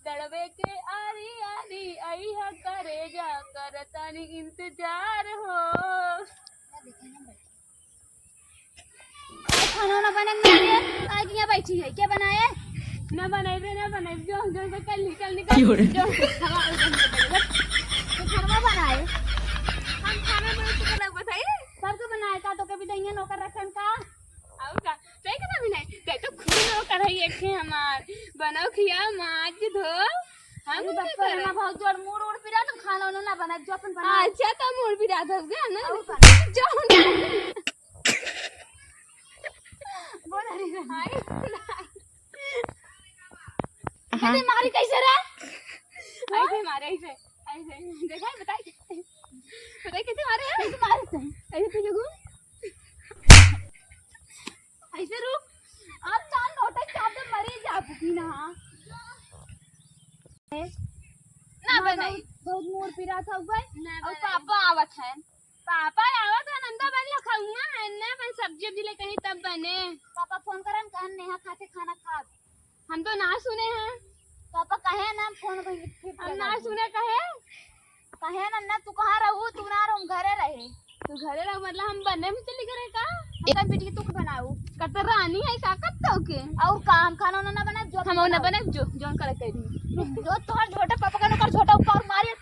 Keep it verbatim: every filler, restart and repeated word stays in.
तड़वे के आरी आरी अइहा करेजा, करतानी इंतजार हो। खाना वाना बने के नहीं है, आज यहाँ बैठी है, क्या बनाए? ना बनाइबे, ना बनाइबे, जो हम जौन से कल निकल निकल, क्यों रे? जो हम से खावा, वो जौन से कल निकल। तो खाना बनाए। हम खाना बनाए तो कल बताइए। सबके बनाए का, तो कभी दहिया नौकर रखन का? और का? तै के ना बनाए? तै तो खुद नौकर है एक ठे हमार। बनाओ, खियाओ, माज धो। हम अरे नहीं बप्पा रे, करब। ना भाव जोड़, मूड़ उड़ पिरा, तुम खाना वाना ना बना, जो अपन बना। अच्छा, तो मूड़ पिरा दो गे ना। और का? जो हम बोल रही है। हाय। हाँ। ये मारी कैसे रे? ऐसे मारे, ऐसे, ऐसे। देखा है, बताई। बताई कैसे मारे हैं? कैसे मारे थे? ऐसे पीछे घूम। ऐसे रुक। अब चाल नोटे चाप दे, मरी जा बुकी ना। ना बनाई। बहुत, बहुत मूड़ पिरा था भाई। ना और बनाई। पापा आवत हैं। पापा आवत हैं, नंदा बन लखौआ है ना, अपन सब्जी उब्जी लेके आई तब बने। पापा फोन करन, कहन नेहा खाते खाना खाब। हम तो ना सुने हैं। पापा कहे ना, हम फोन कहीं फिर हम ना सुने कहे। कहे ना, ना तू कहाँ रहू, तू ना रहू, हम घरे रहे। तू घरे रहो, मतलब हम बने में चली गए का? हम बिटिया तू बनाऊ। कत रानी है का, कत तो के? और का, हम खाना वाना ना बना, जो हम ना बना, जो, जौन करे करी। जो तोहर छोटे पापा का नौकर छोटा ऊपर मारी,